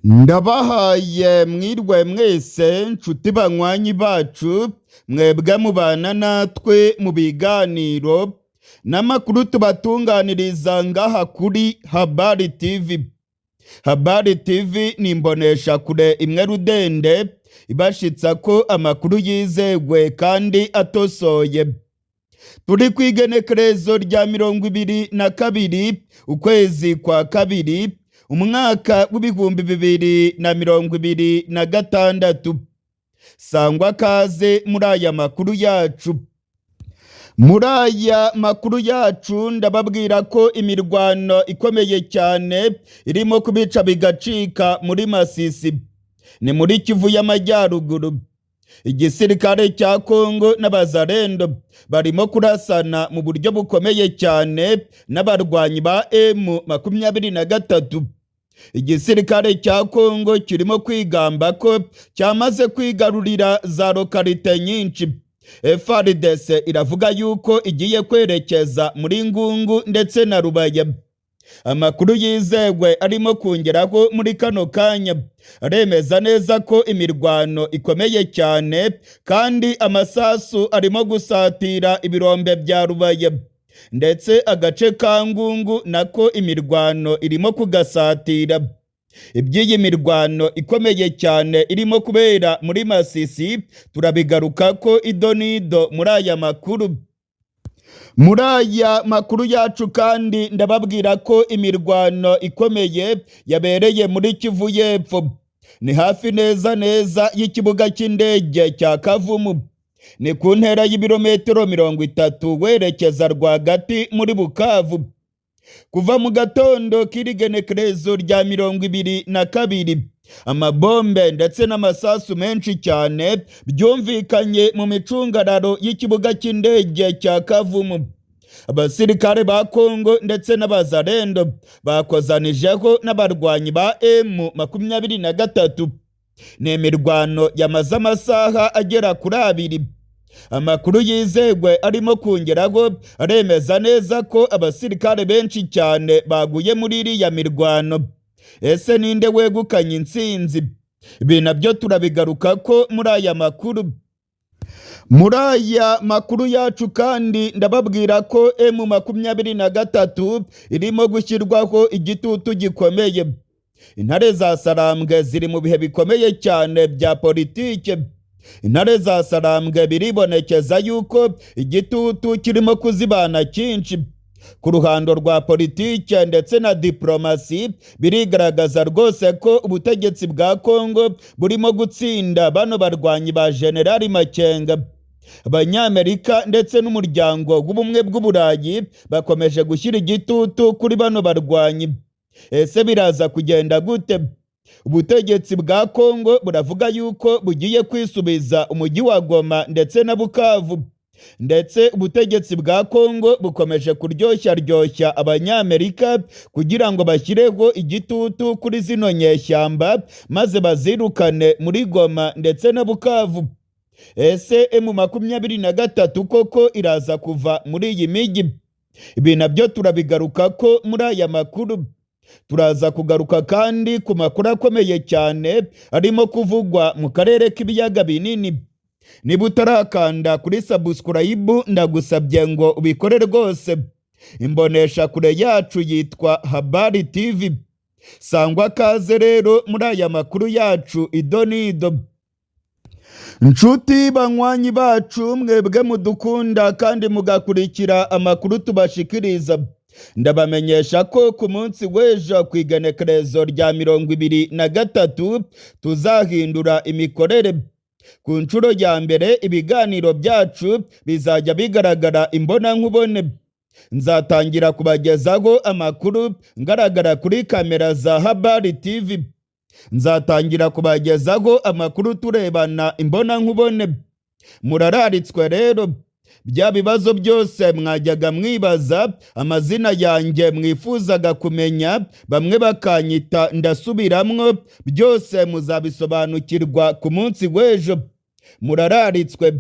Ndabahaye mwirwe mwese, nshuti banywanyi bacu, mwebwe mubana natwe mu biganiro n'amakuru tubatunganiriza ngaha kuri Habari TV. Habari TV ni imboneshakure imwe rudende ibashitsa ko amakuru yizewe kandi atosoye. Turi ku igenekerezo rya 22 ukwezi kwa kabiri, umwaka w'2026. Sangwa kaze muri aya makuru yacu. Muri aya makuru yacu ndababwira ko imirwano ikomeye cyane irimo kubica bigacika muri Masisi, ni muri Kivu y'Amajyaruguru. Igisirikare cya Kongo n'Abazarendo barimo kurasana mu buryo bukomeye cyane n'abarwanyi ba M23. Igisirikare cya Kongo kirimo kwigamba ko cyamaze kwigarurira za localité nyinshi. FARDC iravuga yuko igiye kwerekeza muri Ngungu ndetse na Rubaya. Amakuru yizewe arimo kongeraho muri kano kanya aremeza neza ko imirwano ikomeye cyane, kandi amasasu arimo gusatira ibirombe bya Rubaya, ndetse agace ka Ngungu nako imirwano irimo kugasatira. Iby'iyi mirwano ikomeye cyane irimo kubera muri Masisi turabigaruka ko idonido muri aya makuru. Muri aya makuru yacu kandi ndababwira ko imirwano ikomeye yabereye muri Kivu y'Epfo, ni hafi neza neza y'ikibuga cy'indege cya Kavumu, ni ku ntera y'ibirometero 30 werekeza rwagati muri Bukavu. Kuva mu gatondo k'iri genekerezo rya 22, amabombe ndetse n'amasasu menshi cyane byumvikanye mu micungararo y'ikibuga cy'indege cya Kavumu. Abasirikare ba Kongo ndetse n'Abazarendo bakozanijeho n'abarwanyi ba M23. Ni imirwano yamaze amasaha agera kuri 2. Amakuru yizewe arimo kongeraho aremeza neza ko abasirikare benshi cyane baguye muri iriya mirwano. Ese ninde wegukanye intsinzi? Ibi nabyo turabigaruka ko muri aya makuru. Muri aya makuru yacu kandi ndababwira ko M23 irimo gushyirwaho igitutu gikomeye. Intare za Sarambwe ziri mu bihe bikomeye cyane bya politike. Intare za Sarambwe biribonekeza yuko igitutu kirimo kuzibana cyinshi ku ruhando rwa politike ndetse na diplomasi. Birigaragaza rwose ko ubutegetsi bwa Kongo burimo gutsinda bano barwanyi ba Generali Makenga. Abanyamerika ndetse n'Umuryango w'Ubumwe bw'Uburayi bakomeje gushyira igitutu kuri bano barwanyi. Ese biraza kugenda gute? Ubutegetsi bwa Kongo buravuga yuko bugiye kwisubiza umujyi wa Goma ndetse na Bukavu, ndetse ubutegetsi bwa Kongo bukomeje kuryoshya ryoshya Abanyamerika kugira ngo bashyireho igitutu kuri zino nyeshyamba, maze bazirukane muri Goma ndetse na Bukavu. Ese M23 koko iraza kuva muri iyi mijyi? Ibi nabyo turabigaruka ko muri aya makuru. Turaza kugaruka kandi ku makuru akomeye cyane arimo kuvugwa mu karere k'Ibiyaga Binini. Niba utarakanda kuri subscribe, ndagusabye ngo ubikore rwose. Imbonesha kure yacu yitwa Habari TV. Sangwa kaze rero muri aya makuru yacu idonido. Nshuti banywanyi bacu, mwebwe mudukunda kandi mugakurikira amakuru tubashikiriza, ndabamenyesha ko ku munsi w'ejo ku igenekerezo rya 23 tuzahindura imikorere. Ku nshuro ya mbere ibiganiro byacu bizajya bigaragara imbonankubone. Nzatangira kubagezaho amakuru ngaragara kuri kamera za Habari TV. Nzatangira kubagezaho amakuru turebana imbonankubone. Murararitswe rero. Bya bibazo byose mwajyaga mwibaza, amazina yanjye mwifuzaga kumenya, bamwe bakanyita ndasubiramwo, byose muzabisobanukirwa ku munsi w'ejo. Murararitswe.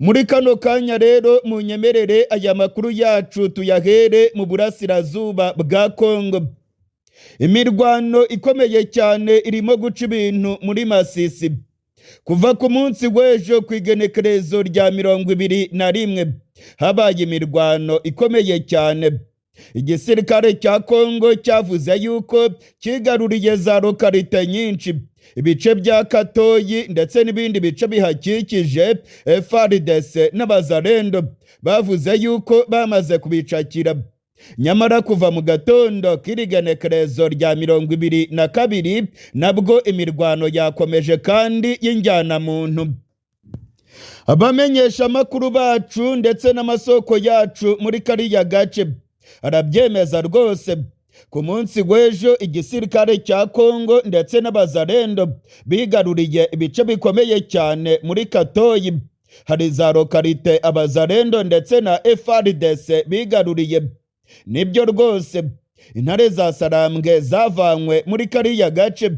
Muri kano kanya rero munyemerere aya makuru yacu tuyahere mu burasirazuba bwa Kongo. Imirwano ikomeye cyane irimo guca ibintu muri Masisi. Kuva ku munsi w'ejo ku igenekerezo rya 21 habaye imirwano ikomeye cyane. Igisirikare cya Kongo cyavuze yuko kigaruriye za localité nyinshi, ibice bya Katoyi ndetse n'ibindi bice bihakikije. FARDC n'Abazalendo bavuze yuko bamaze kubicakira. Nyamara kuva mu gatondo k'irigenekerezo rya 22 nabwo imirwano yakomeje kandi y'injyanamuntu. Abamenyeshamakuru bacu ndetse n'amasoko yacu muri kariya gace arabyemeza rwose. Ku munsi w'ejo igisirikare cya Kongo ndetse n'Abazalendo bigaruriye ibice bikomeye cyane muri Katoyi. Hari za localité Abazalendo ndetse na FARDC bigaruriye. Nibyo rwose, intare za Sarambwe zavanywe muri kariya gace.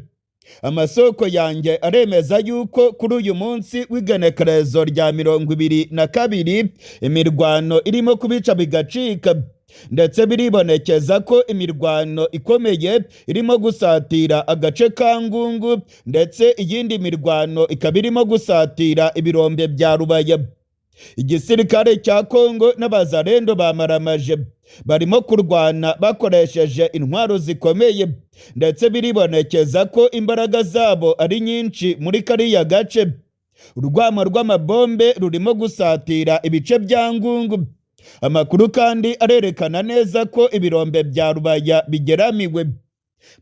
Amasoko yanjye aremeza yuko kuri uyu munsi w'igenekerezo rya 22 imirwano irimo kubica bigacika, ndetse biribonekeza ko imirwano ikomeye irimo gusatira agace ka Ngungu, ndetse iyindi mirwano ikaba irimo gusatira ibirombe bya Rubaya. Igisirikare cya Kongo n'Abazalendo bamaramaje, barimo kurwana bakoresheje intwaro zikomeye, ndetse biribonekeza ko imbaraga zabo ari nyinshi muri kariya gace. Urwamo rw'amabombe rurimo gusatira ibice bya Ngungu. Amakuru kandi arerekana neza ko ibirombe bya Rubaya bigeramiwe.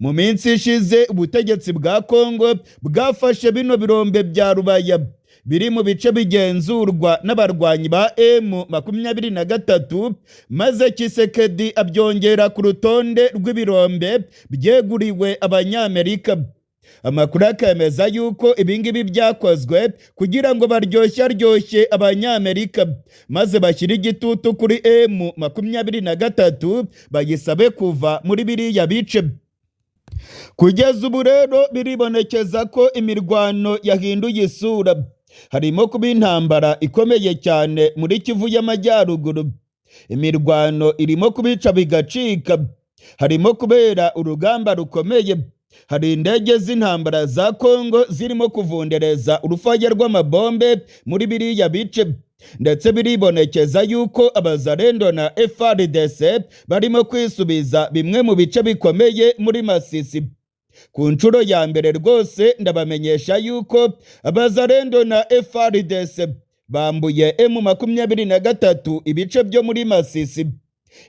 Mu minsi ishize ubutegetsi bwa Kongo bwafashe bino birombe bya Rubaya biri mu bice bigenzurwa n'abarwanyi ba M23, maze Tshisekedi abyongera ku rutonde rw'ibirombe byeguriwe Abanyamerika. Amakuru akemeza yuko ibingibi byakozwe kugira ngo baryoshye aryoshye Abanyamerika, maze bashyire igitutu kuri M23 bayisabe kuva muri biriya bice. Kugeza ubu rero biribonekeza ko imirwano yahinduye isura, harimo kuba intambara ikomeye cyane muri Kivu y'Amajyaruguru. Imirwano irimo kubica bigacika, harimo kubera urugamba rukomeye. Hari indege z'intambara za Kongo zirimo kuvundereza urufaya rw'amabombe muri biriya bice, ndetse biribonekeza yuko Abazalendo na FARDC barimo kwisubiza bimwe mu bice bikomeye muri Masisi. Ku nshuro ya mbere rwose ndabamenyesha yuko Abazalendo na FARDC bambuye M23 ibice byo muri Masisi,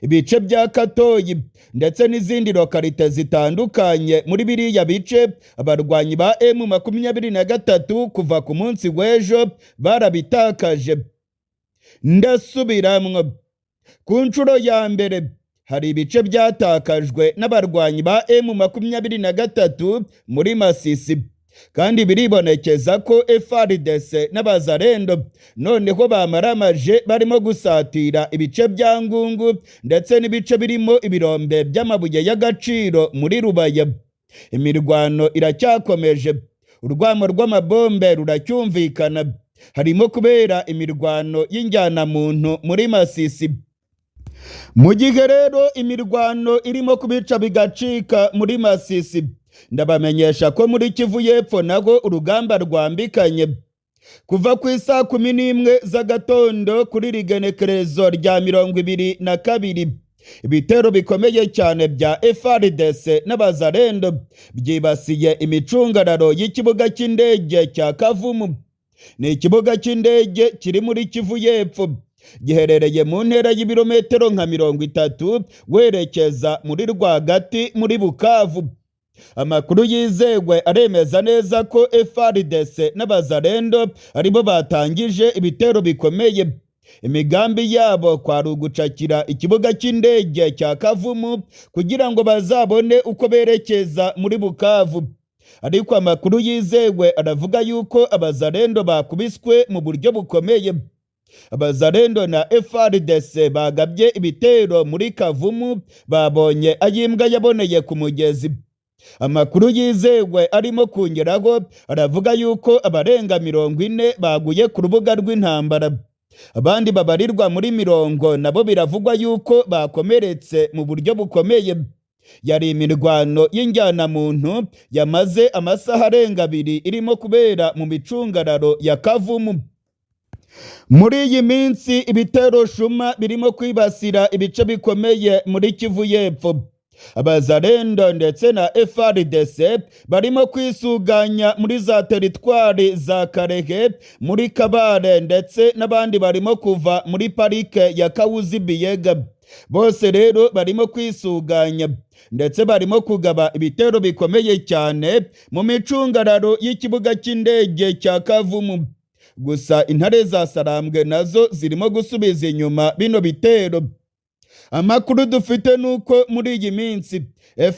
ibice bya Katoyi ndetse n'izindi localité zitandukanye muri biriya bice. Abarwanyi ba M23 kuva ku munsi w'ejo barabitakaje. Ndasubiramwo, ku nshuro ya mbere hari ibice byatakajwe n'abarwanyi ba M23 muri Masisi, kandi biribonekeza ko FARDC n'Abazalendo noneho bamaramaje, barimo gusatira ibice bya Ngungu ndetse n'ibice birimo ibirombe by'amabuye y'agaciro muri Rubaya. Imirwano iracyakomeje, urwamo rw'amabombe ruracyumvikana, harimo kubera imirwano y'injyanamuntu muri Masisi. Mu gihe rero imirwano irimo kubica bigacika muri Masisi, ndabamenyesha ko muri Kivu y'Epfo naho urugamba rwambikanye. Kuva ku isaa 11 z'agatondo kuri rigenekerezo rya 22, ibitero bikomeye cyane bya FARDC n'Abazalendo byibasiye imicungararo y'ikibuga cy'indege cya Kavumu. Ni ikibuga cy'indege kiri muri Kivu y'Epfo, giherereye mu ntera y'ibirometero nka 30 werekeza muri rwagati muri Bukavu. Amakuru yizewe aremeza neza ko FARDC n'Abazalendo aribo batangije ibitero bikomeye. Imigambi yabo kwari ugucakira ikibuga cy'indege cya Kavumu kugira ngo bazabone uko berekeza muri Bukavu, ariko amakuru yizewe aravuga yuko Abazalendo bakubiswe mu buryo bukomeye. Abazalendo na FARDC bagabye ibitero muri Kavumu, babonye ayimbwa yaboneye ku mugezi. Amakuru yizewe arimo kongeraho aravuga yuko abarenga 40 baguye ku rubuga rw'intambara, abandi babarirwa muri mirongo nabo biravugwa yuko bakomeretse mu buryo bukomeye. Yari imirwano y'injyanamuntu yamaze amasaha arenga 2 irimo kubera mu micungararo ya Kavumu. Muri iyi minsi ibitero shuma birimo kwibasira ibice bikomeye muri Kivu y'Epfo. Abazalendo ndetse na FARDC barimo kwisuganya muri za teritwari za Karehe, muri Kabare, ndetse n'abandi barimo kuva muri parike ya Kawuzi Biyega. Bose rero barimo kwisuganya ndetse barimo kugaba ibitero bikomeye cyane mu micungararo y'ikibuga cy'indege cya Kavumu. Gusa intare za Sarambwe nazo zirimo gusubiza inyuma bino bitero. Amakuru dufite nuko muri iyi minsi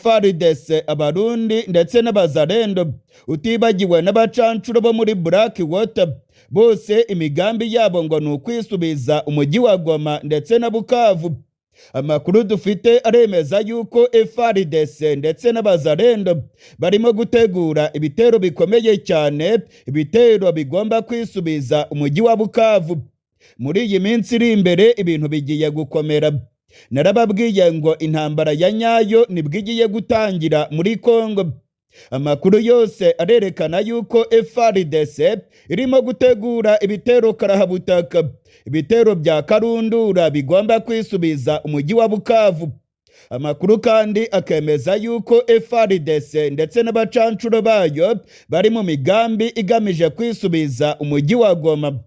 FARDC, Abarundi ndetse n'Abazalendo, utibagiwe n'abacancuro bo muri Black Water, bose imigambi yabo ngo ni ukwisubiza umujyi wa Goma ndetse na Bukavu. Amakuru dufite aremeza yuko FARDC ndetse n'Abazalendo barimo gutegura ibitero bikomeye cyane, ibitero bigomba kwisubiza umujyi wa Bukavu. Muri iyi minsi iri imbere ibintu bigiye gukomera. Narababwiye ngo intambara ya nyayo nibwo igiye gutangira muri Kongo. Amakuru yose arerekana yuko FARDC irimo gutegura ibitero karahabutaka, ibitero bya karundura bigomba kwisubiza umujyi wa Bukavu. Amakuru kandi akemeza yuko FARDC ndetse n'abacancuro bayo bari mu migambi igamije kwisubiza umujyi wa Goma.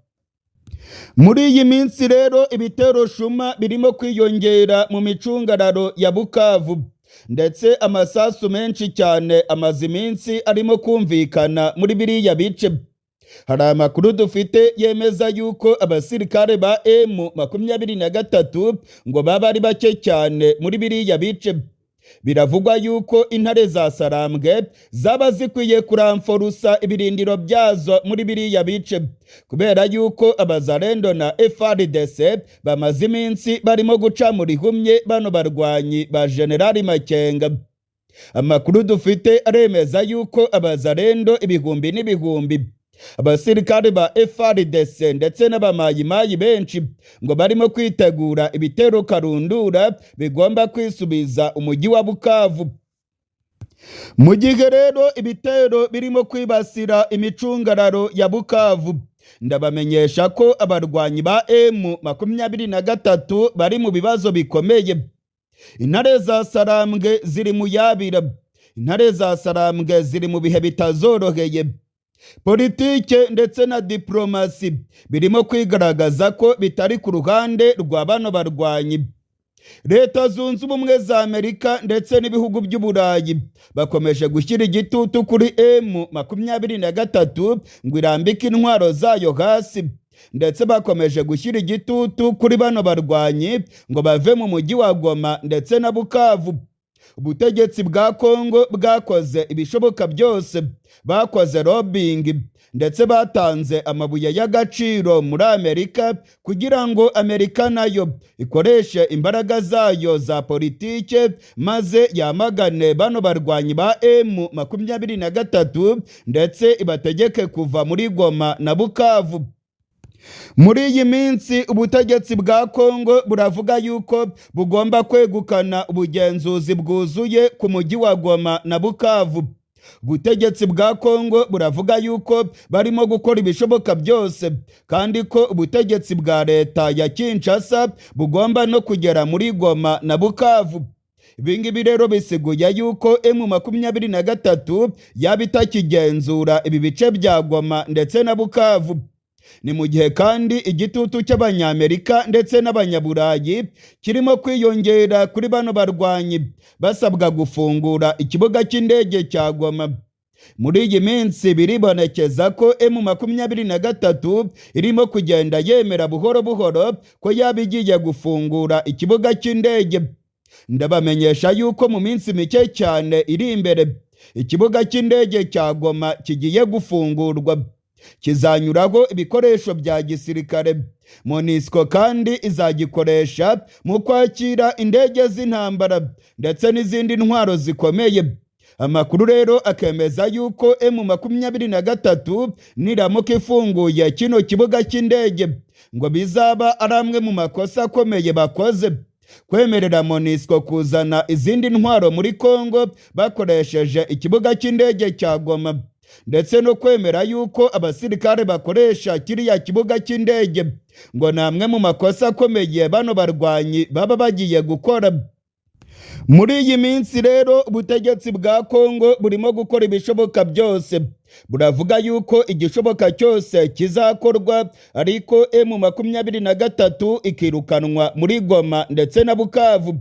Muri iyi minsi rero ibitero shuma birimo kwiyongera mu micungararo ya Bukavu, ndetse amasasu menshi cyane amaze iminsi arimo kumvikana muri biriya bice. Hari amakuru dufite yemeza yuko abasirikare ba M23 ngo baba ari bake cyane muri biriya bice. Biravugwa yuko intare za Sarambwe zaba zikwiye kuramforusa ibirindiro byazo muri biriya bice, kubera yuko Abazalendo na FARDC bamaze iminsi barimo guca mu rihumye bano barwanyi ba Generali Makenga. Amakuru dufite aremeza yuko Abazalendo ibihumbi n'ibihumbi, abasirikare ba FARDC ndetse n'abamayimayi benshi ngo barimo kwitegura ibitero karundura bigomba kwisubiza umujyi wa Bukavu. Mu gihe rero ibitero birimo kwibasira imicungararo ya Bukavu, ndabamenyesha ko abarwanyi ba M23 bari mu bibazo bikomeye. Intare za Sarambwe ziri mu yabira, intare za Sarambwe ziri mu bihe bitazoroheye. Politike ndetse na diplomasi birimo kwigaragaza ko bitari ku ruhande rwa bano barwanyi. Leta Zunze Ubumwe za Amerika ndetse n'ibihugu by'Uburayi bakomeje gushyira igitutu kuri M23 ngo irambike intwaro zayo hasi, ndetse bakomeje gushyira igitutu kuri bano barwanyi ngo bave mu mujyi wa Goma ndetse na Bukavu. Ubutegetsi bwa Kongo bwakoze ibishoboka byose, bakoze lobbying ndetse batanze amabuye y'agaciro muri Amerika kugira ngo Amerika nayo ikoreshe imbaraga zayo za politike maze yamagane bano barwanyi ba M23 ndetse ibategeke kuva muri Goma na Bukavu. Muri iyi minsi ubutegetsi bwa Kongo buravuga yuko bugomba kwegukana ubugenzuzi bwuzuye ku mujyi wa Goma na Bukavu. Ubutegetsi bwa Kongo buravuga yuko barimo gukora ibishoboka byose, kandi ko ubutegetsi bwa leta ya Kinshasa bugomba no kugera muri Goma na Bukavu. Ibingibi rero bisiguye yuko M23 yaba itakigenzura ibi bice bya Goma ndetse na Bukavu. Ni mu gihe kandi igitutu cy'Abanyamerika ndetse n'Abanyaburayi kirimo kwiyongera kuri bano barwanyi, basabwa gufungura ikibuga cy'indege cya Goma. Muri iyi minsi biribonekeza ko M23 irimo kugenda yemera buhoro buhoro ko yaba igiye gufungura ikibuga cy'indege. Ndabamenyesha yuko mu minsi mike cyane iri imbere ikibuga cy'indege cya Goma kigiye gufungurwa, kizanyuraho ibikoresho bya gisirikare. MONUSCO kandi izagikoresha mu kwakira indege z'intambara ndetse n'izindi ntwaro zikomeye. Amakuru rero akemeza yuko M23 niramuka ifunguye kino kibuga cy'indege ngo bizaba ari amwe mu makosa akomeye bakoze. Kwemerera MONUSCO kuzana izindi ntwaro muri Kongo bakoresheje ikibuga cy'indege cya Goma, ndetse no kwemera yuko abasirikare bakoresha kiriya kibuga cy'indege, ngo ni amwe mu makosa akomeye bano barwanyi baba bagiye gukora. Muri iyi minsi rero, ubutegetsi bwa Kongo burimo gukora ibishoboka byose, buravuga yuko igishoboka cyose kizakorwa, ariko M23 ikirukanwa muri Goma ndetse na Bukavu.